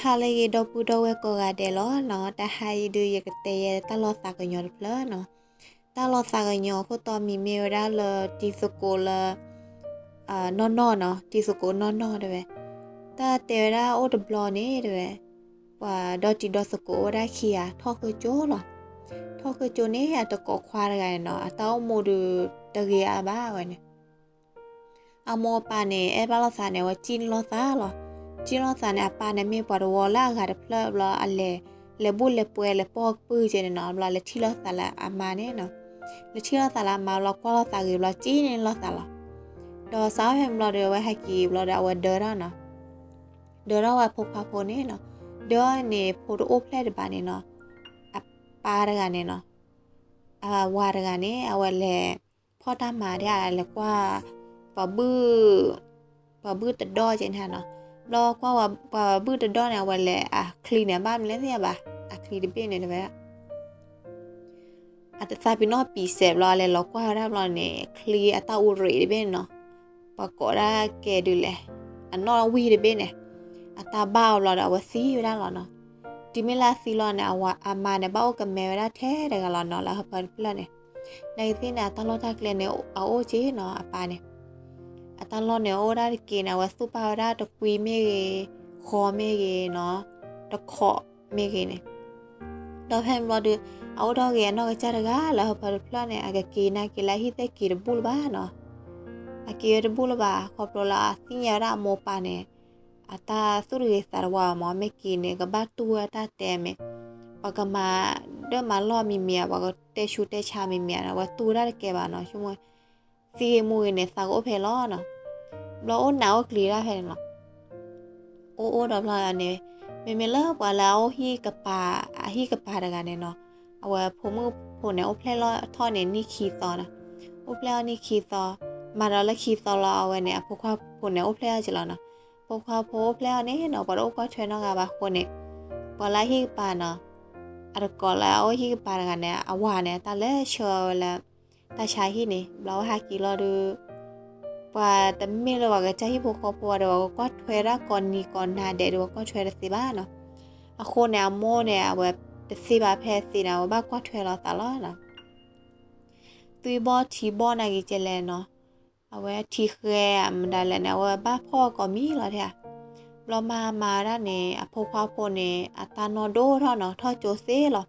ဟါလၢအဂ့ၤ ဒီပုၢ်ဒီဝဲၢ်ကိးဂၤဒဲးလီၤနီၤ. တဟါအံၤဒုး ယကတဲယဲတၢ်လီၤသးကညီၤတဖျၢၣ်နီၤ. တၢ်လီၤသးကညီၤအခိၣ်တီမံၤမ့ၢ်ဝဲဒၣ်လၢ တံၤသကိးလၢ နီၢ်နီၢ်နီၤ, တံၤသကိးနီၢ်နီၢ်တဲဝဲ. တၢ်တဲဝဲဒၣ်အိၣ်တဘျီန့ၣ်တဲဝဲ, ပှၤဒီတံၤဒီသကိးအိၣ်ဝဲဒၣ်ခံဂၤ ထီၣ်ဃုကၠိလီၤ. ထီၣ်ဃုကၠိန့ၣ် အတကိးခွါတဂၤန့ၣ်နီၤ, အတၢ်အိၣ်မူဒုးတဂ့ၤအါဘၣ်ဝဲန့ၣ် အမိၢ်အပၢ်န့ၣ် အဲၣ်ဘၣ်လိာ်သးန့ၣ် အဝဲစံၣ်န့ၢ်လိာ်သးလီၤ. စံၣ်လိာ်သးန့ၣ် အပၢ်န့ၣ်မ့ၢ်ပှၤတဝီလၢအဂၤတဖျၢၣ်ဘျီ အလဲၤ လဲၤဘူၣ်လဲၤပှဲၤလဲၤပိာ်ကပုၢ်ကဲန့ၣ်နီၤ, ဘျီလဲၤထံၣ်လိာ်သးလၢအမါန့ၣ်နီၤ. လဲၤထံၣ်လိာ်သးလၢအမါဘျီ ကွၢ်လိာ်သးဂ့ၤဘျီ စံၣ်န့ၢ်လိာ်သးလီၤ. ဒီးစးထီၣ်ဖဲန့ၣ်ဘျီဒီး အဝဲဟဲက့ၤဘျီဒီး အဝဲဒၢထီၣ်နီၤ. ဒၢထီၣ်ဝဲအဖိခွါဖိန့ၣ်နီၤ. ဒၢန့ၣ် ဖိတအိၣ်ဖျဲၣ်တဘၣ်န့ၣ်နီၤ. အပၢ်တဂၤန့ၣ်နီၤ, အဝၤတဂၤန့ၣ် အဝဲလဲၤ ဖီၣ်တၢ်မၤဒၣ် လဲၤကွၢ် ပှၤဘုၣ် ပှၤဘုၣ်တဒီၣ်ကဲန့ၣ်နီၤ. ဘျီကွၢ်ပှၤဘုၣ်တဒီၣ်န့ၣ် အဝဲလဲၤအချံန့ၣ် အဘၣ်မနုၤလဲၣ်သ့ၣ်ညါဘၣ်, အချံတဘ့ၣ်န့ၣ်တဲဝဲဒၣ် အတသးပ့ၤနီၣ်ပံၤစဲးဘျီ အလဲၤလီၤကွၢ်ဝဲဒၣ်ဘျီန့ၣ် ချံအတၢ်အူရ့းတဘ့ၣ်န့ၣ်နီၤ. ပှၤကိးဒၣ်ကဲဒုးလဲၣ်, အနီၣ်ဝံၢ်တဘ့ၣ်န့ၣ် အတၢ်ဘၣ်အီၤဘျီဒီး အဝဲသံဝဲဒၣ်လီၤနီၤ. တုၤမ့ၢ်လၢအသံလီၤန့ၣ် အဝၤ အမါန့ၣ် ဘၣ်အိၣ်ကမဲဝဲဒၣ်ထဲတဂၤလီၤနီၤ လၢဟၢဖၢတဖျၢၣ်န့ၣ်. နာ်က့သ့ၣ်န့ၣ် အတၢ်လီၢ်တၢ်ကျဲန့ၣ် အအိၣ်က့နီၤ အပၢ်န့ၣ်. အတၢ်လီၢ်န့ၣ် အအိၣ်ဒၣ်တက့ၢ်န့ၣ် အဝဲသူၣ်ပာ်ဝဲဒၣ်တကွံမ့ၢ်ဂ့ၤ, ဃီမ့ၢ်ဂ့ၤနီၤ, တခိးမ့ၢ်ဂ့ၤန့ၣ်. ဒီးဖဲန့ၣ်ဘျီဒီး အအိၣ်ထီၣ်ဂ့ၤအနီၢ်ကစၢ်တဂၤလၢဟၢဖၢတဖျၢၣ်န့ၣ် အကက့ၤနာ်က့ၤလၢအဟံၣ်သ့ၣ်က့ၤတဘူၣ်လၢၤဘၣ်နီၤ. အက့ၤဝဲတဘူၣ်လၢၤဘၣ် ခီဖျိလၢအသ့ၣ်ညါဝဲဒၣ်အမိၢ်ပၢ်န့ၣ် အတၢ်သူၣ်တဂ့ၤသးတဝါမး မ့ၢ်က့ၤန့ၣ် ကဘၣ်တူၢ်ဝဲတၢ်တဲမ့ၢ် ပှၤကမၤဒၢၣ်မၤလီၢ်မံၤမံၤဧါ, ပှၤကတဲဆူးတဲဆါမံၤမံၤဧါန့ၣ် အဝဲတူၢ်ဝဲဒၣ်တကဲဘၣ်နီၤ. ဆိကမိၣ် သံဂ့ၤမူဂ့ၤန့ၣ် သးကအိၣ်ဖဲလီၤနီၤ. ဘျီအိၣ်နးအိၣ်ကျံၤဒၣ်ဖဲန့ၣ်လီၤ. အိၣ်အိၣ်ဒီးဘျီန့ၣ် မ့မ့ၢ်လၢပှၤလၢအအိၣ်ဟံၣ်ကပၤ အဟံၣ်ကပၤတဂၤန့ၣ်နီၤ, အဝဲဖိမုၣ်ဖိန့ၣ် အိၣ်ဖျဲၣ်လီၤထီၣ်န့ၣ် နံၣ်ခံသီနီၤ. အိၣ်ဖျဲၣ်လီၤနံၣ်ခံသီ, မၤဒီးလၢခံသီလီၤ အဝဲန့ၣ် အဖိခွါဖိန့ၣ် အိၣ်ဖျဲၣ်လီၤက့ၤလီၤနီၤ. ဖိခွါဖိအိၣ်ဖျဲၣ်လီၤန့ၣ်နီၤ ပှၤတအိၣ်ကွၢ်ထွဲနီတဂၤဘၣ်အဃိန့ၣ် ပှၤလၢအဟံၣ်ကပၤနီၤ, အတကိးလၢအအိၣ်ဟံၣ်ကပၤတဂၤန့ၣ် အဝၤန့ၣ် တၢ်လဲၤဆှၢဝဲလၢ တၢ်ဆါဟံၣ်န့ၣ် ဘျီဝဲဟဲက့ၤလီၤဒီး ပှၤတမ့ၢ်လၢပှၤကစၢ်ဟံၣ်ဖိဃီဖိဒီး ပှၤကကွၢ်ထွဲဒၣ်ကိးနံၤကိးနၤဒဲးဒီး ပှၤကွၢ်ထွဲတသ့ဘၣ်နီၤ. အဃိန့ၣ် အမိၢ်န့ၣ် အဝဲတသ့ဘၣ်ဖဲသ့န့ၣ် အဝဲဘၣ်ကွၢ်ထွဲလီၤသးလီၤနီၤ. သွံၣ်ဘီၣ်ထံဘီၣ်နာ်က့ၤကဲလဲၣ်နီၤ, အဝဲထံဃဲမတၤလဲၣ်န့ၣ် အဝဲဘၣ်ဖီၣ်ကိးမံၤလီၤထဲဧါ. ဘျီမၤမၤဝဲဒၣ်န့ၣ် အဖိခွါဖိန့ၣ် အတၢ်နီၢ်ဒိၣ်ထီၣ်နီၤ ထီၣ်ကၠိသ့လီၤ.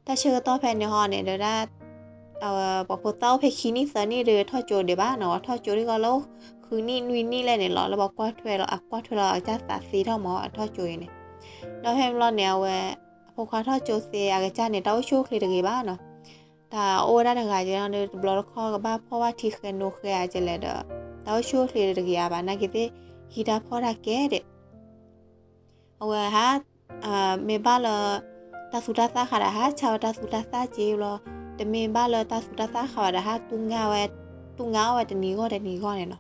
တၢ်ဆၢကတီၢ်ဖဲန့ၣ်ဟီန့ၣ် ဒဝဲဒၣ် ပှၤဖိသၣ်အိၣ်ဖဲခံနံၣ်သၢနံၣ်ဒီး ထီၣ်ကၠိဒံးဘၣ်နီၤ, ပှၤထီၣ်ကၠိဒံးကီးလၢ ဃုနံၣ်နွံနံၣ်လဲၣ်န့ၣ်လီၤ လၢပှၤကွၢ်ထွဲလီၤ အကွၢ်ထွဲလီၤအကစၢ်သးသ့ထီၣ်မး အထီၣ်ကၠိအံၤန့ၣ်. ဒီးဖဲန့ၣ်ဘျီန့ၣ် အဝဲ အဖိခွါထီၣ်ကၠိသ့ အကစၢ်န့ၣ် တၢ်အိၣ်ဆူၣ်အိၣ်ချ့တဂ့ၤဘၣ်နီၤ. တၢ်အိၣ်ဝဲဒၣ်တဂၤကဲဒီး တဘျီတခီၣ်ကဘၣ်ဖီၣ်ဘၣ်ထံဃဲနိဃဲဧါကဲလဲၣ်ဒီး တၢ်အိၣ်ဆူၣ်အိၣ်ချ့တဂ့ၤဧါဘၣ် နာ်က့ၤသ့ၣ် ဟံးတၢ်ဖီၣ်တၢ်ကဲဒဲး အဝဲဟး မ့ၢ်ဘၣ်လၢ တၢ်သူတၢ်သၣ်ဃးဒီး ဟးဆါဝဲတၢ်သူတၢ်သၣ်က့ဘျီ, တမ့ၢ်ဘၣ်လၢတၢ်သူတၢ်သၣ်ဃးဘၣ်ဒီး ဟးတူၢ်ငါဝဲ တူၢ်ငါအီၣ်ဝဲတနံၤဂီၢ်တနံၤဂီၢ်န့ၣ်နီၤ.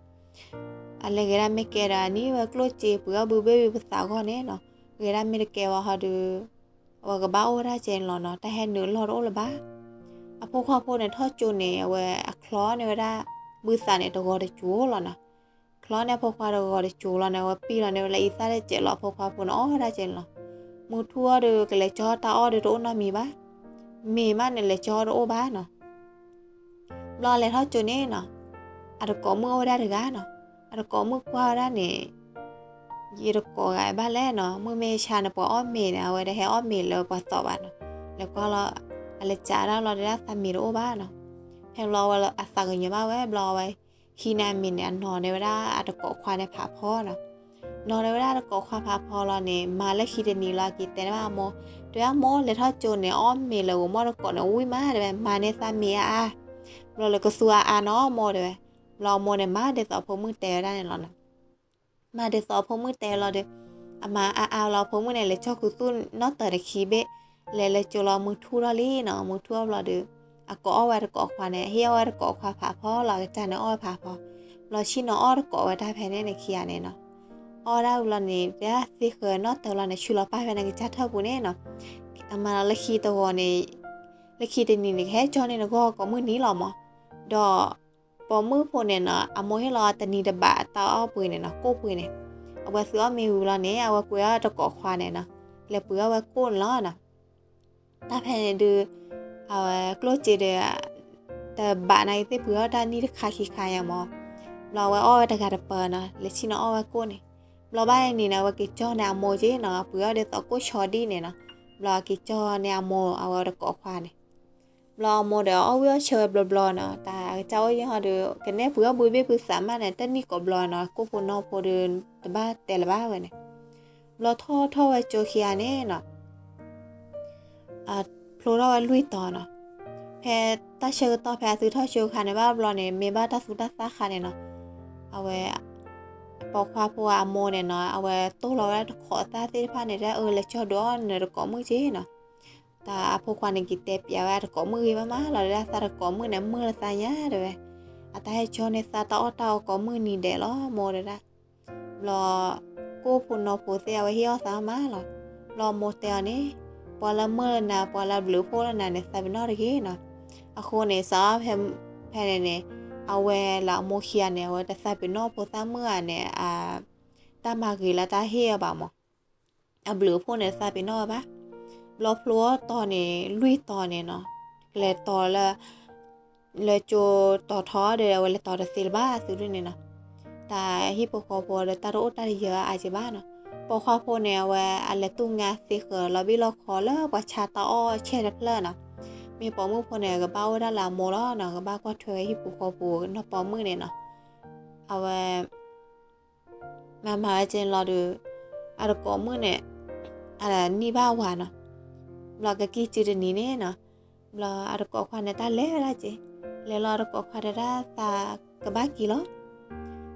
အလဲၤဂဲၤဒၣ်မ့ၢ်ကဲဒီး အနံၣ်ဝဲကျိၣ်စ့ပှ့ၤအီၣ်ဘုဘ့ၣ်ဘုပသးဂီၢ်န့ၣ်နီၤ, ဂဲၤဒၣ်မ့ၢ်တကဲဝဲဟီဒီး အဝဲကဘၣ်အိၣ်ဝဲဒၣ်ကဲန့ၣ်လီၤနီၤ, တၢ်ဟဲနုာ်လီၢ်တအိၣ်လၢၤဘၣ်. အဖိခွါဖိန့ၣ် ထီၣ်ကၠိန့ၣ် အဝဲအချီန့ၢ်ဝဲဒၣ် ဘုသးန့ၣ် တဂီၤတကၠိလီၤနီၤ. ချီန့ၢ်အဖိခွါတဂီၤတကၠိလီၤန့ၣ် အဝဲပံၢ်လီၤန့ၢ်ဝဲလၢအံသၣ်တစဲးလီၤ အဖိခွါဖိန့ၣ် အီၣ်ဝဲဒၣ်ကဲန့ၣ်လီၤ. မုၢ်ထူၣ်အီၤဒီး ကလဲၤကၠီတၢ်အီၣ်ဒီးတအိၣ်နီတမံၤဘၣ်. မ့ၢ်ဘၣ်န့ၣ် လဲၤကၠီတအိၣ်ဘၣ်နီၤ. ဘျီလဲၤထီၣ်ကၠိန့ၣ်နီၤ, အတကိးမုၣ်အိၣ်ဝဲဒၣ်တဂၤနီၤ. အတကိးမုၣ်ကွၢ်ဝဲဒၣ်န့ၣ်, ယတကိးဂၤဘၣ်လဲၣ်နီၤ, မုၢ်မ့ၢ်ဆါန့ၣ် ပှၤအီၣ်မ့ၤန့ၣ် အဝဲတဟဲအီၣ်မ့ၤလၢပှၤသိးဘၣ်နီၤ. လဲၤကွၢ်လီၤ, အလဲၤကးဒၣ်လီၤဒၣ်သးမ့ၤတအိၣ်ဘၣ်နီၤ. ဖဲဘျီဝဲအသးကညီၤဘၣ်ဝဲ ဘျီဝဲ ဟံးန့ၢ်အမ့ၤန့ၣ် အနီၤန့ၢ်ဝဲဒၣ်အတကိးခွါန့ၣ်ဖးဖီနီၤ. နီၤန့ၢ်ဝဲဒၣ်အတကိးခွါဖးဖီလီၤန့ၣ် မၤလၢခံတနံၤလီၤ က့ၤတဲန့ၢ်ဘၣ်အမိၢ်, တဲဝဲဒၣ်မိၢ် လဲၤထီၣ်ကၠိန့ၣ် အီၣ်မ့ၤလၢဂိၤမီၢ်တကိးန့ၣ် ဝံၣ်မး တဲဝဲ မၤန့ၢ်သးမ့ၤအါအါ, ဘျီလၢကသူအါအါနီၤမိၢ် တဲဝဲ. ဘျီအမိၢ်န့ၣ် မၤဒ်သိးအဖိမုၣ်တဲဝဲဒၣ်န့ၣ်လီၤနီၤ. မၤဒ်သိးအဖိမုၣ်တဲလီၤဒီး အမၤအါအါလီၤ အဖိမုၣ်န့ၣ် လဲၤကၠီၣ်ဃုာ်သူၣ်နီၢ်တၢၤတခံဘ့ၣ်, လဲၤလၢကၠိလီၤ မုၢ်ထူၣ်ထီၣ်လံနီၤ. မုၢ်ထူၣ်ထီၣ်ဘျီဒီး အကိးအီၣ်ဝဲတကိးခွါန့ၣ် ဟ့ၣ်အီၣ်ဝဲတကိးခွါဖးဖီလီၤ အကစၢ်န့ၣ်အီၣ်ဝဲဖးဖီ, ဘျီဆ့ၣ်နီၤအီၣ်တကိးဝဲတၢ်ဖဲန့ၣ်န့ၣ်ခံဂၤန့ၣ်နီၤ. အီၣ်ဒၣ်ဝံၤလီၤန့ၣ် တဲဒၣ်သ့ဃၢၤနီၢ်တၢၤလီၤန့ၣ် ဆူလီၤပၢ်ဖဲန့ၣ်ကစၢ်ထၢၣ်ပူၤန့ၣ်နီၤ. အမၤလီၤလၢခံတဂီၤန့ၣ် လၢခံတနံၤန့ၣ် ကဟဲကၠီန့ၢ်နဂီၢ်ကိးမုၢ်နံၤလီၤမး, ဒီး ပိာ်မုၣ်ဖိန့ၣ်နီၤ အမိၢ်ဟ့ၣ်လီၤတနံၤတဘးအတၢ်အီၣ်ပှ့ၤန့ၣ်နီၤ ကိၣ်ပှ့ၤန့ၣ်, အ အဝဲသုအီၣ်မ့ၤဝံၤလီၤန့ၣ် အဝဲကွဲးအီၣ်တကိးခွါန့ၣ်နီၤ, လဲၤပှ့ၤအီၣ်ဝဲကိၣ်န့ၣ်လီၤနီၤ. တၢ်ဖဲန့ၣ်ဒုး အဝဲကျိၣ်စ့ဒီး တဘးနာ်က့ၤသ့ၣ်ပှ့ၤအီၣ်တၢ်နံၣ်တခါခံခါညါမး, ဘျီအဝဲအီၣ်ဝဲတဂၤတပၢၤနီၤ, လဲၤဆံၣ်နီၤအီၣ်ဝဲကိၣ်န့ၣ်, ဘျီဘၣ်န့ၣ်န့ၣ် အဝဲက့ၤကၠီန့ၢ်အမိၢ်က့နီၤ, ပှ့ၤအီၣ်ဒ်သိးကိၣ်ဆီဒ်န့ၣ်နီၤ, ဘျီက့ၤကၠီန့ၢ်အမိၢ် အဝဲတကိးခွါန့ၣ် ဘျီအမိၢ်ဒီးအီၣ်ဝံၣ်အီၣ်ဆၢဝဲဘျီဘျီနီၤ, တၢ်အကစၢ်အိၣ်ယဲၢ်ဟီဒီး ကနဲၣ်ပှ့ၤအီၣ်ဘုဘ့ၣ်ဘုသးမးန့ၣ် တနံၣ်ကိးဘျီနီၤ, ကိၣ်ဖိနီၢ်ဖိဒီး တဘၣ်တဲလၢၤဘၣ်ဝဲန့ၣ်, ဘျီထီၣ်ထီၣ်ဝဲကၠိခံဂၤန့ၣ်နီၤ ဖျိထီၣ်ဝဲလွံၢ်တီၤနီၤ. ဖဲတၢ်ဆၢကတီၢ်ဖဲအသုထီၣ်ကၠိခါန့ၣ် ဘၣ်ဘျီန့ၣ် မ့ၢ်ဘၣ်တၢ်သူတၢ်သၣ်ခါန့ၣ်နီၤ, အဝဲ ပိာ်ခွါဖိအမိၢ်န့ၣ်နီၤ အဝဲတိၢ်လီၤဝဲဒၣ်တခိးသၣ်သ့ၣ်တဖၣ်န့ၣ် တဲအၢ လဲၤကၠီဒုးအီၣ်နတကိးမုၣ်က့နီၤ. တၢ်အဖိခွါန့ၣ်က့ၤတဲပျးဝဲအတကိးမုၣ်ဂ့ၤမးမးလီၤ, တဲဒၣ်သးတကိးမုၣ်န့ၣ် မုာ်လၢသးညါတဲဝဲ, အတၢ်ဟဲကၠီန့ၢ်သးတၢ်အီၣ်တၢ်အီကိးမုၢ်နံၤဒဲးလီၤ မိၢ်တဲဒၣ်. ဘျီ ကိၣ်ဖိနီၢ်ဖိသ့ၣ် အဝဲဟ့ၣ်အီၣ်သးမးလီၤ. ဘျီမိၢ်တဲအီၤန့ၣ် ပှၤလၢမုာ်လၢနၤ ပှၤလၢဘျုးဖှိၣ်လၢနၤန့ၣ် သးပ့ၤနီၣ်တဂ့ၤနီၤ. အဃိန့ၣ် စးအီၣ်ဖဲ ဖဲန့ၣ်န့ၣ် အဝဲလၢအမိၢ်ခံဂၤန့ၣ် အဝဲတသးပ့ၤနီၣ်ဖိသၣ်မုၣ်ဧါန့ၣ် အ တၢ်မၤဂ့ၤလၢတၢ်ဟ့ၣ်အီၤဘၣ်မး, အဘျုးအဖှိၣ်န့ၣ် တသးပ့ၤနီၣ်ဝဲဘၣ်. ဘျီဖျိအီၣ်တီၤန့ၣ် လွံၢ်တီၤန့ၣ်နီၤ, ကလဲၤတီၤလၢ လၢကၠိတီၤထီဒီး အဝဲလဲၤတီၤတသ့လၢၤဘၣ်သုဒ်န့ၣ်နီၤ. တၢ်ဟံၣ်ဖိဃီဖိဒီးတၢ်တအိၣ်တၢ်တယၢၤအါက့ဘၣ်နီၤ. ပိာ်ခွါဖိန့ၣ် အဝဲအလဲၤတူၢ်ငါသ့ဃၢၤလီၤဘံၣ်လီၤခီလၢပှၤဆါတၢ်အီၣ်ဆဲၣ်တဖျၢၣ်နီၤ. မ့ၢ်ပိာ်မုၣ်ဖိန့ၣ် ကဘၣ်အိၣ်ဝဲဒၣ်လၢအမိၢ်လီၤနီၤ, ကဘၣ်ကွၢ်ထွဲဝဲဟံၣ်ဖိဃီဖိနီၢ်ပိာ်မုၣ်န့ၣ်နီၤ. အဝဲ မၤမၤဝဲက့န့ၣ်လီၤဒီး အတကိးမုၣ်န့ၣ် အနံၣ်ဘၣ်ဝၤနီၤ. ဘျီကကံၢ်စုတနံၤန့ၣ်နီၤ, ဘျီအတကိးခွါန့ၣ် တၢ်လဲၤဝဲဒၣ်က့, လဲၤလီၤအတကိးခွါတဲဒၣ်သးကဘၣ်က့ၤလီၤ.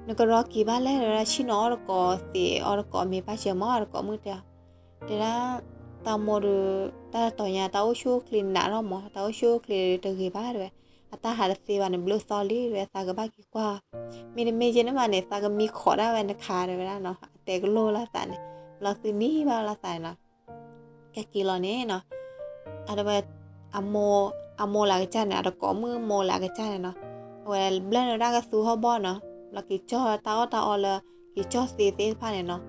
နကရီက့ၤဘၣ်လဲၣ်တဲဝဲဒၣ်, ဆ့ၣ်နီၤအီၣ်တကိးသံးအီၣ်တကိးမ့ၢ်ပၢ်စၢၤမး အတကိးမုၣ်တဲအီၤ, တဲဒၣ် တၢ်မိၢ်ဒီး တၢ်တတီၤညါ တၢ်အိၣ်ဆူၣ်အိၣ်ချ့နးထီၣ်မး, တၢ်အိၣ်ဆူၣ်အိၣ်ချ့တဂ့ၤဘၣ်တဲဝဲ, အတၢ်ဟးတသ့ဘၣ်န့ၣ် ဘျုးသီလံတဲဝဲ, သးကဘၣ်က့ၤကွၢ်အီၤ, မ့တမ့ၢ်က့န့ၣ်ဘၣ်န့ၣ် သးကမံခီးဒၣ်ဝဲနခါတဲဝဲဒၣ်နီၤ, အတဲကလိာ်လၢသးန့ၣ်, ဘျီသုနံၤဘၣ်လၢသးန့ၣ်နီၤ. ကက့ၤလီၤန့ၣ်နီၤ, အဝဲ အမိၢ်လၢအကစၢ်န့ၣ် အတကိးမုၣ်မိၢ်လၢအကစၢ်န့ၣ်နီၤ, အဝဲဘျၢၣ်န့ၢ်ဝဲဒၣ်ကသူဟီၣ်ဘီၣ်နီၤ, ဘျီက့ၤကၠီတၢ်အီၣ်တၢ်အီလၢ က့ၤကၠီသ့သ့ၣ်တဖၣ်န့ၣ်နီၤ,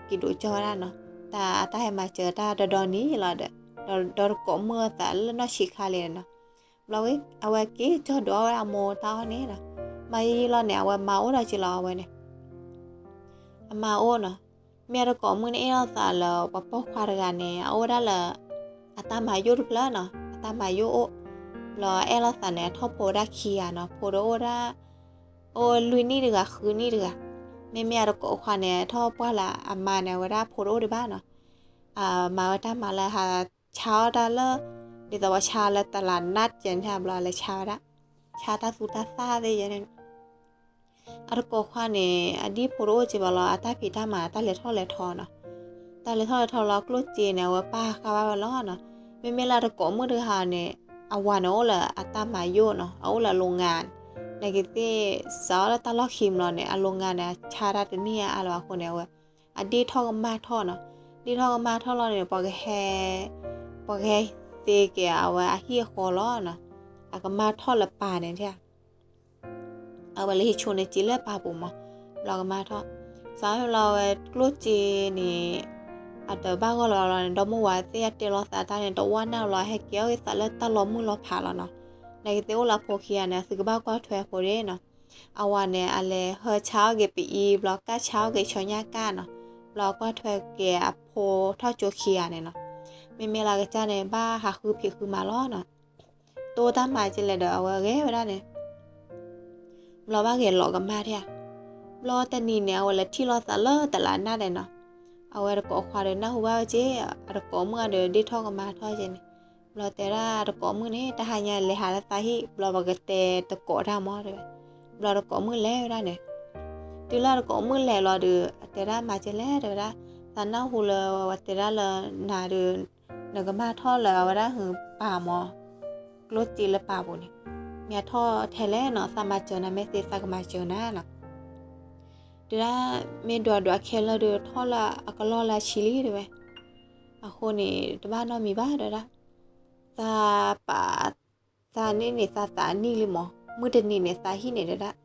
က့ၤဒိးကၠီဝဲဒၣ်နီၤ, တၢ်အတၢ်ဟဲမၤစၢၤတၢ်ဒီဒီနံၤလီၤဒီး, ဒီးတကိးမုၣ်အသးလၢနီၢ်ဆံးခါလံနီၤ. ဘျီအဝဲက့ၤကၠီဒုးအီၣ်ဝဲဒၣ်အမိၢ်တၢ်အီၣ်န့ၣ်နီၤ, မၤယံာ်ယံာ်လီၤန့ၣ် အဝဲမၤအိၣ်ဒီးက့လီၤအဝဲန့ၣ် အမၤအိၣ်နီၤ, မ့ၢ်အတကိးမုၣ်န့ၣ်အဲၣ်လိာ်သးလၢ ပှၤပိာ်ခွါတဂၤန့ၣ် အအိၣ်ဝဲဒၣ်လၢ အတၢ်မၤယိၣ်တဖျၢၣ်နီၤ, အတၢ်မၤယိၣ်အိၣ်, ဘျီအဲၣ်လိာ်သးန့ၣ် အထီၣ်ဖိဝဲဒၣ်ခံဂၤနီၤ, ဖိဒီးအိၣ်ဝဲဒၣ် အိၣ်လွံၢ်နံၣ်တဂၤ ဃုနံၣ်တဂၤ, မ့မ့ၢ်အတကိးခွါန့ၣ် ထီၣ်ပှၢ်လၢအမါန့ၣ် အဝဲဒၣ်ဖိတအိၣ်ဒံးဘၣ်နီၤ, အမၤဝဲတၢ်မၤလၢဟးဆါအီၣ်တၢ်လၢ ဒ်သိးပှၤဆါလၢတလးနးကဲန့ၣ်ဘျီ လဲၤဆါဝဲဒၣ်, ဆါတၢ်သူတၢ်သၣ်သ့ၣ်ယဲန့ၣ် အတကိးခွါန့ၣ် အဒ်ဖိတအိၣ်က့ဘၣ်လီၤ, အတၢ်ဖံးတၢ်မၤ တၢ်လဲၤထီၣ်လဲၤထီနီၤ, တၢ်လဲၤထီၣ်လဲၤထီလီၤ ကျိၣ်စ့န့ၣ် အဝဲပာ်ဃာ်ဘၣ်ဝဲလီၤနီၤ, မ့မ့ၢ်လၢအတကိးမုၣ်တဂၤန့ၣ် အဝၤန့ၣ်အိၣ်လၢအတၢ်မၤယိၣ်နီၤ, အအိၣ်လၢအလိၤငါန့ၣ်, နာ်က့ၤသ့ၣ် စးအီၣ်လၢတၢ်လီၢ်ခံမးလီၤန့ၣ် အလိၤငါန့ၣ် ဆါတၢ်တန့ၢ်အါအါလၢၤဘၣ်အဃိန့ၣ် အဝဲ အဒ့ၣ်ထီၣ်ကမၢ်ထီၣ်နီၤ, ဒ့ၣ်ထီၣ်ကမၢ်ထီၣ်လီၤန့ၣ် ပှၤကဟဲ ပှၤကဟဲသ့က့ၤအဝဲအဟံၣ်အဃီလီၤနီၤ, အကမၢ်ထီၣ်လၢပၢ်န့ၣ် အဝဲလဲၤဟံးဆိန့ၣ်စ့လၢပၢ်ပူၤမး, ဘျီကမၢ်ထီၣ်, စးလီၤဝဲကျိၣ်စ့န့ၣ် အတဘၣ်ဂီၢ်လၢၤဘၣ်လီၤန့ၣ် ဒီမိၢ်ဝၤသ့ၣ်အတဲလီၤသးတၢ်န့ၣ် တဝၢ်နၢ်လီၤ ဟဲက့ၤအီၣ်က့ၤသးလၢတၢ်လီၤမုၢ်လီၤဖးလီၤနီၤ, နာ်က့ၤသ့ၣ်အိၣ်လၢအဖိခံဂၤန့ၣ် အသုကဘၣ်ကွၢ်ထွဲအဖိဒၣ်နီၤ, အဝၤန့ၣ် အလဲၤဟၢဆါအီၣ်က့ၤပအံၤ ဘျီကၢ်ဆါအီၣ်က့ၤဆီညါကၢ်နီၤ, ဘျီကွၢ်ထွဲက့ၤအဖိထီၣ်ကၠိခံဂၤန့ၣ်နီၤ, မ့မ့ၢ်လၢကစၢ်န့ၣ် ဘၣ်ဟးဃုဖံးဃုမၤလီၤနီၤ တိၢ်တၢ်မၤကလဲၣ်ဒီး အဝဲဂဲၤဝဲဒၣ်န့ၣ်, ဘျီဘၣ်ဂဲၤလီၤကမၢ်ထဲဧါ, ဘျီတနံၤန့ၣ် အဝဲလဲၤထံၣ်လိာ်သးလၢတလးနးဒဲးနီၤ, အဝဲတကိးခွါဒီးနၢ်ဟူဘၣ်ဝဲက့, အတကိးမုၣ်အဒုးဒ့ၣ်ထီၣ်ကမၢ်ထီၣ်ကဲန့ၣ်, ဘျီတဲဒၣ်တကိးမုၣ်န့ၣ် တဟါညါလဲၤဟးလၢသးဟံၣ် ဘျီပကတဲတကိးတၢ်မးတဲဝဲ, ဘျီတကိးမုၣ်လဲၤဝဲဒၣ်န့ၣ်, တုၤလၢတကိးမုၣ်လဲၤလီၤဒီး အတဲဒၣ်မၤကလဲၣ်တဲဝဲဒၣ်, သးနၢ်ဟူလၢဝဲတဲဒၣ်လၢနၤဒီး နကမၢ်ထီၣ်လၢအဝဲဒၣ်ဟူပၢ်မး, ကျိၣ်စ့လၢပၢ်ပူၤန့ၣ်, မ့ၢ်အထီၣ်ထဲလဲၣ်နီၤ သးမၤစၢၤနၤ မ့ၢ်သ့သးကမၤစၢၤနၤနီၤ, တဲဒၣ်မ့ၢ်ဒွးဒွးခဲလၢာ်ဒီးထီၣ်လၢအကလီၢ်လၢအဆံလံတဲဝဲ, အဃိန့ၣ် တဘၣ်နီတမံၤဘၣ်တဲဒၣ်, သးပာ် သးန့ၣ်န့ၣ် သးသးနံၣ်လံမး, မုၢ်တနံၤန့ၣ် သးဟံၣ်န့ၣ်တဲဒၣ်,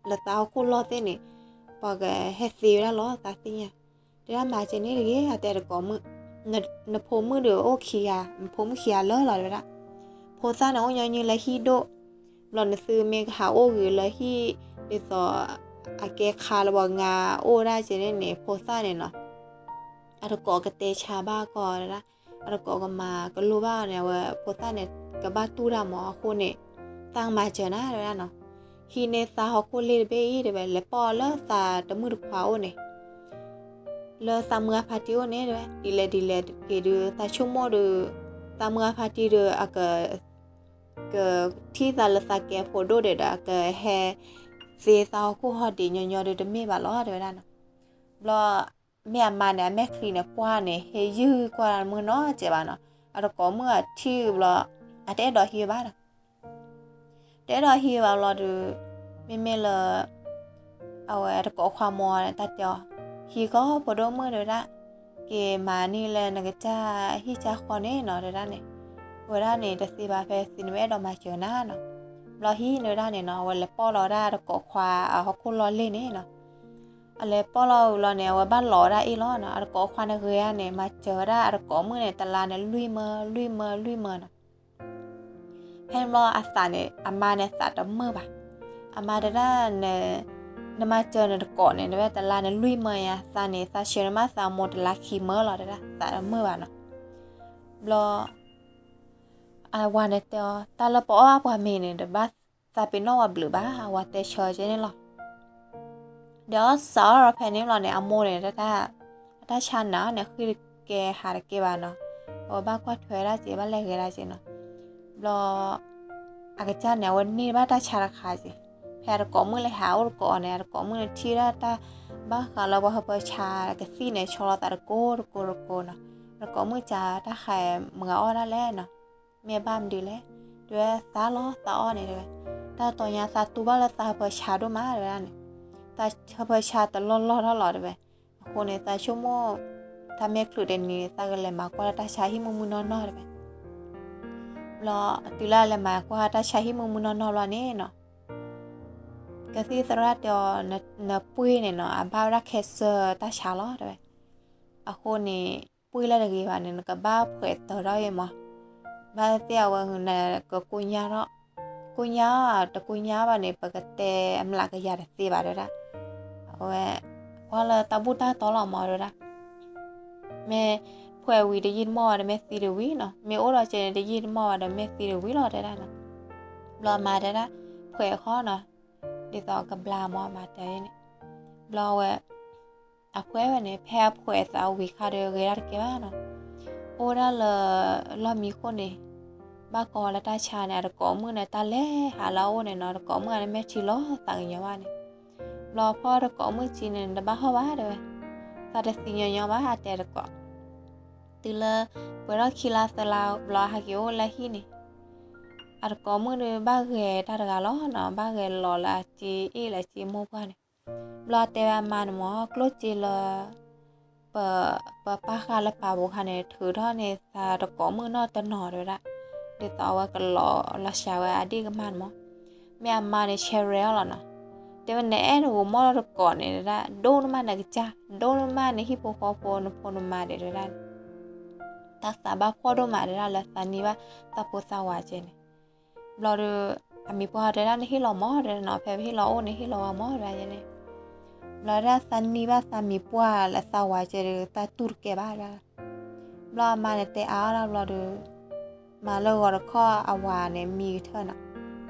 လၢသးဟီၣ်ခိၣ်လီၢ်သ့ၣ်န့ၣ် ပှၤကဟဲသ့ဝဲဒၣ်လီၤ သးသ့ၣ်ညါ, တဲဒၣ်မၤစၢၤန့ၣ်တဂ့ၤ အတဲတကိးမုၣ်, နဖိမုၣ်ဒီးအိၣ်ခံဂၤ, နဖိမုၣ်ခံဂၤလၢာ်လီၤ တဲဝဲဒၣ်, ဖိသၣ်န့ၣ်အိၣ်ညီနုၢ်လၢဟံၣ်ဒိၣ်, ဘျီနသုမ့ၢ်ကဟးအိၣ်ဂ့ၤလၢဟံၣ်, ဒ်သိးအကဲခါလၢပှၤငါအိၣ်ဒၣ်ကဲန့ၣ်န့ၣ် ဖိသၣ်န့ၣ်နီၤ, အတကိးကတဲဆါဘၣ်ကီးဒၣ်, အတကိးကမၤကလိဘၣ်အီၤန့ၣ် အဝဲဖိသၣ်န့ၣ် ကဘၣ်တူၢ်တၢ်မၢ်အဃိန့ၣ်, သးကမၤစၢၤနၤ တဲဝဲဒၣ်နီၤ, ဟံးန့ၢ်သးဟီၣ်ခိၣ်လ့ၢ်တဘ့ၣ်အံၤ တဲဝဲ လဲၤပီၢ်လၢသးတမုၣ်တခွါအိၣ်န့ၣ်, လၢသးမုၢ်အဖါတံၢ်အိၣ်န့ၣ် တဲဝဲ ဒ်လဲၣ်ဒ်လဲၣ်တက့ၢ်ဒုး သးဆိကမိၣ်ဒီး, သးမုၢ်အဖါတံၢ်ဒီးအက ကထံၣ်သးလၢသးကဲဖိဒိၣ်ဒဲးဒီး အကဟဲသ့သးဟီၣ်ခိၣ်ဟီၣ်ဒံးညီညီဒီးတမ့ၢ်ဘၣ်လီၤ တဲဝဲဒၣ်နီၤ, ဘျီ, မ့ၢ်အမါန့ၣ် အမဲာ်ချံန့ၣ် ကွၢ်န့ၣ် ဟ့ၣ်ယုၢ်ကွၢ်မုၢ်နီၤစဲးဘၣ်နီၤ, အတကိးမုၣ်အထံၣ်ဘျီ, အတအဲၣ်ဒိးဟံးဘၣ်နီၤ, တအဲၣ်ဒိးဟံးဘၣ်ဘျီဒီး, မ့မ့ၢ်လၢ အဝဲအတကိးခွါမိၢ်န့ၣ် တၢ်တဲအီၤ, ဟံးကီးဖိဒိၣ်မုၣ်တဲဝဲဒၣ်, က့ၤမၤန့ၢ်လၢနကစၢ်ဟံၣ်ကစၢ်ဃီန့ၣ်နီၤ တဲဒၣ်န့ၣ်, ဝဲဒၣ်န့ၣ် တသ့ဘၣ်ဖဲသ့န့ၢ်ဝဲအဲၣ်ဒိးမၤစၢၤနၤနီၤ, ဘျီဟံးန့ၢ်ဝဲဒၣ်န့ၣ်နီၤ အဝဲလဲၤပီၢ်လီၤဝဲဒၣ်အတကိးခွါအဟီၣ်ခိၣ်လီၢ်လ့ၢ်န့ၣ်နီၤ, အလဲၤပီၢ်လီၤဝံၤလီၤန့ၣ် အဝဲဘၣ်လီၤဝဲဒၣ်အ့ၣ်လီၤနီၤ အတကိးခွါန့ၣ်ဂ့ၤဧါန့ၣ် မၤစၢၤဝဲဒၣ်အတကိးမုၣ်န့ၣ် တလါန့ၣ် လွံၢ်မၢ လွံၢ်မၢ လွံၢ်မၢနီၤ ဖဲန့ၣ်ဘျီအသးန့ၣ် အမါန့ၣ်သးတမုာ်ဘၣ်. အမါတဲဒၣ်, နမၤစၢၤနတကိးန့ၣ် တဲဝဲတလါန့ၣ်လွံၢ်မၢယါ, သးန့ၣ် သးဆှၢန့ၢ်မးသးမိၢ်တလါခံမၢလီၤ တဲဒၣ် သးတမုာ်ဘၣ်နီၤ. ဘျီ အဝၤန့ၣ်တဲအီၤ တၢ်လၢပအီၣ်ဘၣ်ပှၤမ့ၤန့ၣ် တဘၣ်သးပ့ၤနီၣ်ဝဲဘျုးဘၣ်, အဝၤတဲဆၢကဲန့ၣ်လီၤ. ဒီးစးထီၣ်ဖဲန့ၣ်ဘျီန့ၣ် အမိၢ်န့ၣ် အတၢ်ဆါန့ၣ်န့ၣ် ဃ့တကဲဟးတကဲဘၣ်နီၤ. အဝဲဘၣ်ကွၢ်ထွဲဒၣ်က့ၤ ဘၣ်လဲၤဂဲၤဒၣ်က့ၤနီၤ. ဘျီ အကစၢ်န့ၣ် အဝဲန့ၢ်ဘၣ်တၢ်ဆါတခါက့ၤ, ဖဲအတကိးမုၣ်လဲၤဟးအိၣ်တကိးအီၤန့ၣ် အတကိးမုၣ်န့ၣ်ထံၣ်ဒၣ်တၢ်ဘၣ်ဃးလၢပှၤဟၢဖၢဆါကသံၣ်န့ၣ် ဆီလီၤသးတကိးတကိးတကိးနီၤ. အတကိးမုၣ်စံးတၢ်ဃးမၤအီၣ်ဒၣ်လဲၣ်နီၤ, မ့ၢ်ဘၣ်မနုၤလဲၣ်, တဲဝဲသးလီၤသးအီၣ်န့ၣ်တဲဝဲ, တၢ်တီညါသးတူၢ်ဘၣ်လၢသးဟၢဖၢဆါဒိၣ်မးတဲဝဲဒၣ်န့ၣ်, သးဟၢဖၢဆါတလီၢ်လီၢ်ထီၣ်လီၤတဲဝဲ. အဃိန့ၣ် သးဆိကမိၣ် တၢ်မဲာ်ချံးတနံၤန့ၣ် သးကလဲၤမၤကွၢ်လၢတၢ်ဆါဟံၣ်မုၢ်မုၢ်နီၢ်နီၢ်တဲဝဲ. ဘျီတုၤလၢအလဲၤမၤကွၢ်တၢ်ဆါဟံၣ်မုၢ်မုၢ်နီၢ်နီၢ်ဘျီန့ၣ်နီၤ, ကသံၣ်သရၣ်တဲအီၤ, နပှ့ၢ်န့ၣ်နီၤ အဘၣ်ဝဲဒၣ်ခဲစၢၢ်တၢ်ဆါလီၤတဲဝဲ. အဃိန့ၣ် ပှ့ၢ်လၢတဂ့ၤဘၣ်န့ၣ် နကဘၣ်ဖှဲးတၢၤထီၣ်အံၤမး, ဘၣ်သ့ၣ်အဝဲနကကိညါထီၣ်, ကိညါအီၤ တကိညါဘၣ်န့ၣ် ပကတဲအမျးကယၤတသ့ဘၣ်တဲဝဲဒၣ်. အဝဲကွၢ်လၢတၢ်ဘူၣ်တၢ်တီလီၤမးတဲဝဲဒၣ်. မ့ၢ်ဖှဲးဝံၤတယံာ်တမီၢ်ဘၣ်ဒီး မ့ၢ်သံတဝံၤနီၤ, မ့ၢ်အိၣ်ဒီးကဲန့ၣ် တယံာ်တမီၢ်ဘၣ်ဒီး မ့ၢ်သံတဝံၤလီၤတဲဒၣ်နီၤ. ဘျီမၤတဲဒၣ် ဖှဲးဃီနီၤ, ဒ်သိးကဘျါမးမၤတဲန့ၣ်. ဘျီဝဲ အဖှဲးဝဲန့ၣ် ဖဲအဖှဲးသးဝံၤခါဒီး ဂဲၤဒၣ်တကဲဘၣ်နီၤ. အိၣ်ဒၣ်လၢ လီၢ်မံခိၣ်န့ၣ် ဘၣ်ကီလၢတၢ်ဆါန့ၣ် အတကိးမုၣ်န့ၣ် တၢ်လဲၤဟးလၢအအိၣ်န့ၣ်နီၤ, တကိးမုၣ်န့ၣ် မဲာ်ထံလီၤသးကညီၤဘၣ်န့ၣ်. ဘျီဖဲတကိးမုၣ်စံးန့ၣ် တဘၣ်ဟီၣ်ဘၣ်တဲဝဲ, သးတသံညီညီဘၣ် အတဲတကိး. တုၤလၢ ပှဲၤထီၣ်ခံလါသၢလါ ဘျီဟဲက့ၤအိၣ်လၢဟံၣ်န့ၣ် အတကိးမုၣ်ဒီး ဘၣ်ဂဲၤတၢ်တဂၤလီၤနီၤ, ဘၣ်ဂဲၤလီၤလၢအစ့အ့ၣ်လၢအစ့မိၢ်ပှၢ်န့ၣ်. ဘျီအတဲဝဲအမါန့ၣ်မး ကျိၣ်စ့လၢ ပ ပပာ်ဃာ်လၢပာ်ပူၤခါန့ၣ် ထုးထီၣ်န့ၢ်သးတကိးမုၣ်နီၢ်တနီၤတဲဝဲဒၣ်, ဒ်သိးအဝဲကလီၤလီၤစှၤဝဲအဒ့ၣ်ကမၢ်န့ၣ်မး. မ့ၢ်အမါန့ၣ် ဆဲးရဲအီၤလီၤနီၤ, တဲဝဲ နအဲၣ်နဂီၤမီၢ်တကိးန့ၣ်တဲဒၣ်, ဒိၣ်န့ၢ်မးနကစၢ်, ဒိၣ်န့ၢ်မးနဟံၣ်ဖိဃီဖိနဖိနမါဒဲးတဲဝဲဒၣ်န့ၣ်. တၢ်သးဘၣ်ဖှီၣ်ဒိၣ်မးတဲဒၣ်လၢသးနံၤဘၣ်သးဖိသးဝးကဲန့ၣ်. ဘျီဒီး အမံၤပှၢ်တဲဒၣ် နဟ့ၣ်လီၤမးတဲဒၣ်နီၤ, ဖဲပဟ့ၣ်လီၤအိၣ်န့ၣ် ဟ့ၣ်လီၤဝဲမးတဲဒၣ်န့ၣ်. ဘျီဒၣ်သးနံၤဘၣ်သးမံၤပှၢ်လၢသးဝးကဲဒီး တၢ်တူၢ်တကဲဘၣ်ဒၣ်. ဘျီအမါန့ၣ်တဲအါအီၣ်ဒၣ်ဘျီဒီး မၤလၢဂီၤတခီအဝၤန့ၣ် မံကထၢနီၤ.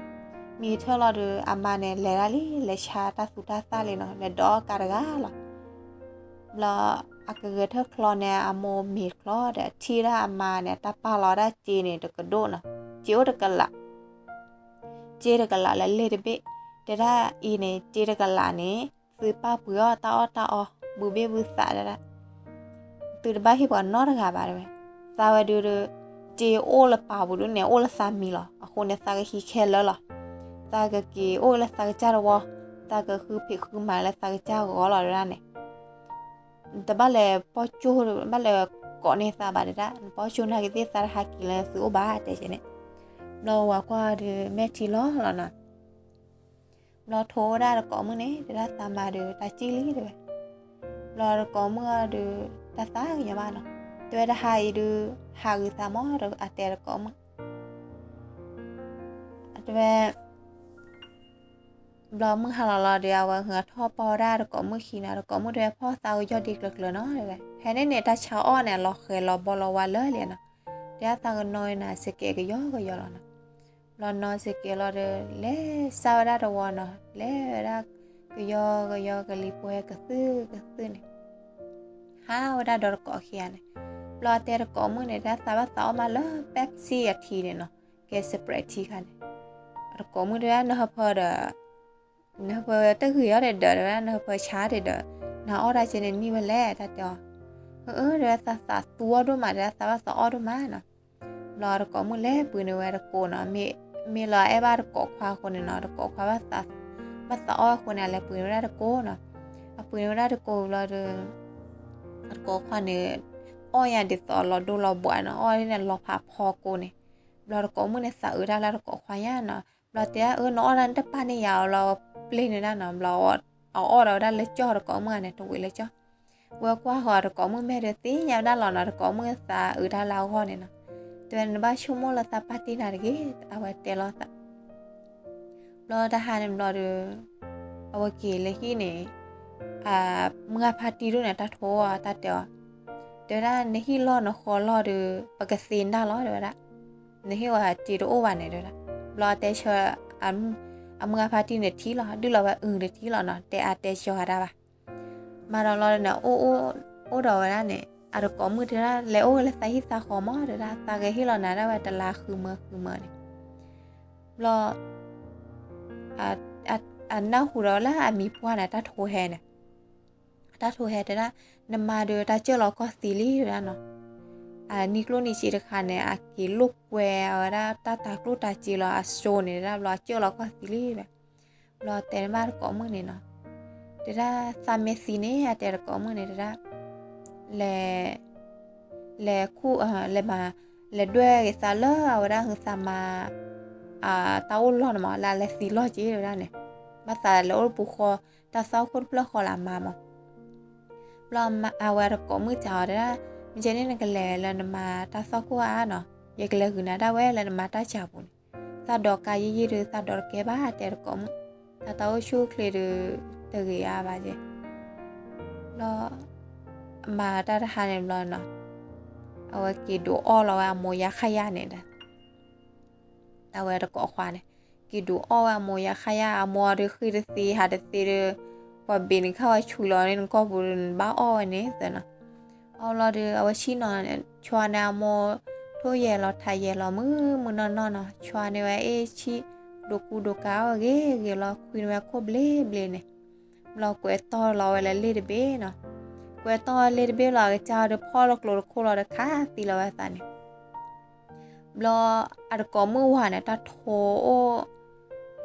မံကထၢလီၤဒီး အမါန့ၣ် လဲၤဒၣ်လံ လဲၤဆါတၢ်သူတၢ်သၣ်လံနီၤ, လဲၤဒိးကးတဂၤလီၤ. ဘျီ အကဂဲၤထၢၣ်ချီန့ၣ် အမိၢ်မ့ၤချီဒီး ထံၣ်ဒၣ်အမါန့ၣ် တၢ်ပာ်လီၤဒၣ်စ့န့ၣ် တကဒိၣ်နီၤ, စ့အိၣ်တကလး, စ့တကလးလၢလ့ၣ်တဘ့ၣ်, တဲဒၣ်အံၤန့ၣ် စ့တကလးန့ၣ် သုပာ်ပှ့ၤအီၣ်တၢ်အီၣ်တၢ်အီ ဘုဘ့ၣ်ဘုသးတဲဒၣ် သုတဘၣ်ဟ့ၣ်ပှၤနီတဂၤဘၣ်တဲဝဲ. သးဝဲဒုးဒီး စ့အိၣ်လၢပာ်ပူၤဒုးန့ၣ် အိၣ်လၢသးမံၤလီၤ. အဃိန့ၣ် သးကဟံးခဲလၢာ်လီၤ. သးကက့ၤအိၣ်လၢသးကစၢ်တဝီ, သးကဃုဖံးဃုမၤလၢသးကစၢ်ဂီၤလီၤတဲဒၣ်န့ၣ်. တဘၣ်လဲၤပီၢ်ကၠိ, ဘၣ်လဲၤကိးန့ၢ်သးဘၣ်တဲဒၣ်, နပီၢ်ကၠိနာ်က့သ့ၣ်သးတဟးက့ၤလၢသုအိၣ်ဘၣ်တဲကဲန့ၣ်. ဘျီဝၤကွၢ်ဒီး မဲာ်ထံလီၤလီၤနီၤ. ဘျီထိဝဲဒၣ်တကိးမုၣ်န့ၣ် တဲဒၣ်သးမၤဒီးတၢ်စံၣ်လံတဲဝဲ. ဘျီတကိးမုၣ်အီၤဒီး တၢ်သးကညီၤဘၣ်နီၤ, တဲဝဲတဟါအံၤဒုး ဟးဂုာ်သးမးဒီး အတဲတကိးမုၣ် တဲဝဲ ဘျီမုၢ်ဟါလီၤလီၤဒီး အဝဲဟးထီၣ်ပီၢ်ဝဲဒၣ်တကိးမုၣ်ခံနီၤ, တကိးမုၣ်တဲဖီၣ်သးကယီၢ်ဒံကျၢၤကျၢၤနီၤတဲဝဲ. ဖဲန့ၣ်န့ၣ် တၢ်ဆါအီၣ်န့ၣ် အလီၤဃဲၤလီၤဘီလီၤဝါလၢာ်လံနီၤ, တဲဒၣ်သးကနီၤနၤစကဲးကယီကယီလီၤနီၤ. ဘျီနီၤစကဲးလီၤဒီး လဲၤစၢ်ဝဲဒၣ်တဝီနီၤ, လဲၤဝဲဒၣ်ကယီကယီကလံၤပှဲၤကသုၣ်ကသုၣ်န့ၣ် ဟးဝဲဒၣ်ဒီးတကိးခံဂၤန့ၣ်. ဘျီတဲတကိးမုၣ်န့ၣ် တဲဒၣ်သးဘၣ်သးအီၣ်မးလၢ Pepsi အထံန့ၣ်နီၤ, ကဲ Sprite ထံခါန့ၣ်. တကိးမုၣ်တဲဒၣ် နဟၢဖၢဒီး နဟၢဖၢတဂ့ၤအီၤဒီးဒီး တဲဝဲဒၣ် နဟၢဖၢဆါဒီးဒီး နဟးအီၣ်တၢ်ကဲန့ၣ်နံၣ်ဝဲလဲၣ် တၢ်တဲအီၤ. အၢ တဲဝဲသးသးသူအီၣ်ဒိၣ်မး တဲဒၣ်သးဘၣ်သးအီၣ်ဒိၣ်မးနီၤ. ဘျီတကိးမုၣ်လဲၤပှ့ၤန့ၢ်ဝဲတကိးနီၤ, မ့ၢ်လီၤအဲၣ်ဘၣ်တကိးခွါအဃိန့ၣ်နီၤ, တကိးခွါဘၣ် ဘၣ်သးအီၣ်အဃိန့ၣ် အလဲၤပှ့ၤန့ၢ်ဝဲဒၣ်တကိးနီၤ. အပှ့ၤန့ၢ်ဝဲဒၣ်တကိးဘျီဒီး အတကိးခွါန့ၣ် အီၣ်ညါဒ်သိးလီၤဒိလီၤဘှးနီၤ, အီၣ်န့ၣ် လီၤဖးဖီကိန့ၣ်. ဘျီတကိးမုၣ်န့ၣ် သးအုးတၢ်လၢတကိးခွါညါနီၤ, ဘျီတဲဒၣ် အၢ နအီၣ်ဒၣ်နတပၢ်န့ၢ်ယၤအီၤလီၤ, ပျ့ၤန့ၢ်ဒၣ်နီၤ. ဘျီအီၣ်ဒီးဝဲဒၣ်လၢကၠီၣ်တကိးမုၣ်ဂၤန့ၣ် တဝံၤလၢကၠီၣ်, ဝဲကွၢ်ဃီၤတကိးမုၣ်မဲာ်ဒီးသ့ၣ်ညါဝဲဒၣ်လီၤနီၤ, တကိးမုၣ်သးအုးတၢ်လၢအဂီၢ်န့ၣ်နီၤ. တဲဝဲ နဘၣ်ဆိကမိၣ်လၢသးပၢ်တ့ၢ်နၤတဂ့ၤ, အဝဲတဲလီၤသး ဘျီတဟါန့ၣ်ဘျီဒီး အဝဲက့ၤလၢဟံၣ်န့ၣ် အမုၢ်ဂၢ်ဖါတံၢ်ဒိၣ်န့ၣ် တၢ်ထိအီၤတၢ်တဲအီၤ, တဲဝဲဒၣ် နဟံၣ်လီၢ်နဃီလီၢ်ဒီး ပကသ့နတၢ်လီၤ တဲဝဲဒၣ်, နဟ့ၣ်ဝဲစ့တအိၣ်ဘၣ်န့ၣ် တဲဝဲဒၣ်. ဘျီတဲဆၢ အမုၢ်ဂၢ်ဖါတံၢ်န့ၣ်ထံၣ်လီၤ, ဒုၣ်လီၤဝဲအုၣ်တထံၣ်လီၤနီၤ, တဲအါတဲဆၢဂၤဒၣ်ဘၣ်. မၤဒီးလီၤဒီးန့ၣ် အိၣ်ဒီးဝဲဒၣ်န့ၣ် အတကိးမုၣ်တဲဒၣ် လဲၤအိၣ်ဝဲလၢသးဟံၣ်သးဃီမး တဲဒၣ်, သးကဟ့ၣ်လီၤနၤဒၣ်ဝဲတလါဃုမၢဃုမၢန့ၣ်. ဘျီ အနၢ်ဟူဒီးလၢအမံၤပှၢ်န့ၣ် တၢ်ထိဟဲန့ၣ်, တၢ်ထိဟဲတဲဒၣ် နမါဒီးတၢ်စၢၢ်လီၤကီၢ်သံလံ တဲဒၣ်နီၤ. အနံၣ်ကျိၣ်နံၣ်စ့တခါန့ၣ် အက့ၤလိာ်ကွဲအဝဲဒၣ်တၢ်တၤကျိၣ်တၤစ့လီၤအစိၤန့ၣ် တဲဒၣ် ဘျီအစၢၢ်လီၤကီၢ်သံလံ ဘျီတဲန့ၢ်ဘၣ်တကိးမုၣ်န့ၣ်နီၤ, တဲဒၣ်သးမ့ၢ်သံန့ၣ် အတဲတကိးမုၣ်န့ၣ် တဲဒၣ် လဲၤ လဲၤခူၣ် လဲၤမၤ လဲၤဒွဲၣ်ဂ့ၤသးလၢအဝဲဒၣ်သးမါ တၢ်အိၣ်လီၢ်န့ၣ်မး လၢအလဲၤသံလီၢ်က့ၤ တဲဝဲဒၣ်န့ၣ်, ဘၣ်သးလဲၤအိၣ်တပူၤဃီ တၢ်သွၣ်ခိၣ်တဖျၢၣ်ဃီလၢအမါမး. ဘျီအဝဲတကိးမုၣ်စံးအီၤတဲဒၣ် မ့ၢ်ကဲန့ၣ်နကလဲၤလၢနမါတၢ်သွၣ်ခိၣ်ဧါနီၤ, ယကလဲၤဂုာ်နၤဒၣ်ဝဲလၢနမါတၢ်ဆါပူၤန့ၣ်, သးဒိးကါယံာ်ယံာ်ဒီး သးဒိးတကဲဘၣ် တဲတကိးမုၣ်, တၢ်တၢ်အိၣ်ဆူၣ်အိၣ်ချ့ဒီး တဂ့ၤအါဘၣ်ကဲ. ဘျီ မၤတၢ်တဟါန့ၣ်ဘျီနီၤ, အဝဲက့ၤဒုးအီၣ်လီၤဝဲအမိၢ်ယါခါယါန့ၣ်ဒီး အဝဲတကိးခွါန့ၣ် က့ၤဒုးအီၣ်ဝဲအမိၢ်ယါခါယါ, အမိၢ်ဒီးဃ့တသ့ဟးတသ့ဒီး ပှၤဘ့ၣ်နခါဝဲဆူၣ်လီၤန့ၣ် နကီၢ်ပူၤဒီးနဘၣ်အီၣ်ဝဲန့ၣ်သၢနီၤ. အီၣ်လီၤဒီး အဝဲဆံၣ်နီၤန့ၣ် ဆွါန့ၣ်အမိၢ် ထိၣ်ယဲၢ်လီၤထးယဲၢ်လီၤမုၢ်မုၢ်နီၢ်နီၢ်နီၤ, ဆွါန့ၣ်ဝဲအ့ၣ်ဆံၣ် ဒိးကူဒိးကၤအီၣ်ဂ့ၤဂ့ၤလီၤ ခွံန့ၢ်ဝဲခိၣ်ဘျ့ဘျ့န့ၣ်. ဘျီကွဲးတီၢ်လီၤဝဲလၢလ့ၣ်တဘ့ၣ်နီၤ, ကွဲးတီၢ်လ့ၣ်တဘ့ၣ်လီၤ အကစၢ်ဒီးဖီၣ်လီၤကျိၤတခိၣ်လီၤဒီးခးသံလီၤဝဲသးန့ၣ်. ဘျီအတကိးမုၣ်ဝၤန့ၣ် တၢ်ထိအိၣ်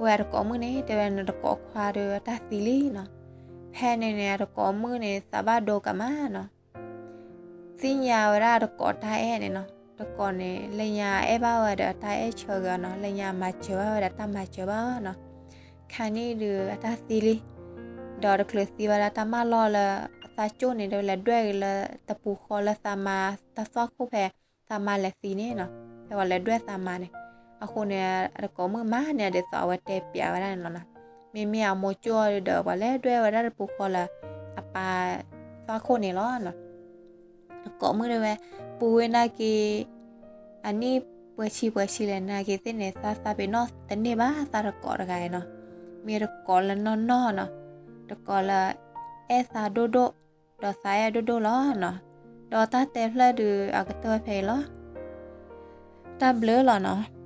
ဝဲအတကိးမုၣ်န့ၣ် တဲဝဲနတကိးခွါဒီးတၢ်သံလံနီၤ. ဖဲန့ၣ်န့ၣ် အတကိးမုၣ်န့ၣ် သးဘၣ်ဒိကမၣ်နီၤ. သ့ၣ်ညါဝဲဒၣ်အတကိးတၢ်အဲၣ်န့ၣ်နီၤ, တကိးန့ၣ် လၢညါအဲၣ်ဘၣ်ဝဲဒီးအတၢ်အဲၣ်ဆၢဂ့ၤအီၤနီၤ, လၢညါမၤစၢၤဘၣ်ဝဲဒီးတၢ်မၤစၢၤဘၣ်နီၤ. ခါန့ၣ်ဒုးအတၢ်သံလံ, ဒီးတချုးသံဘၣ်ဒီးတၢ်မၢလီၤလၢအသးကၠိၣ်န့ၣ် ဒီးလဲၤဒွဲၣ်ဂ့ၤလၢတပူၤဃီလၢသးမါတၢ်သွၣ်ခိၣ်ဖဲ သးမါလဲၤသံန့ၣ်နီၤ, ဖဲပှၤလဲၤဒွဲၣ်သးမါန့ၣ်. အဃိန့ၣ် အတကိးမုၣ်မၤန့ၢ်ဒ်သိးအဝဲတဲပျးဝဲဒၣ်န့ၣ်လီၤနီၤ. မ့မ့ၢ်အမိၢ်ကၠိၣ်ဒီး ပှၤလဲၤဒွဲၣ်ဝဲဒၣ်တပူၤဃီလၢအပၢ်သွၣ်ခိၣ်န့ၣ်လီၤနီၤ. တကိးမုၣ်တဲဝဲ ပူၤဝဲနာ်က့ အနံၣ်ပှဲၤဆံပှဲၤဆံလဲၣ်နာ်က့သ့ၣ်န့ၣ် သးသးပ့ၤနီၣ်တန့ၢ်ဘၣ်သးတကိးတဂၤအံၤနီၤ. မ့ၢ်တကိးလၢနီၢ်နီၢ်နီၤ, တကိးလၢအဲၣ်သးဒိၣ်ဒိၣ်, ဒီးသးအဲၣ်ဒိၣ်ဒိၣ်လီၤနီၤ. ဒီးတၢ်တဲဖျၢၣ်ဒုးအကတၢၢ်ဖဲအံၤလီၤ. တၢ်ဘျုးလီၤနီၤ.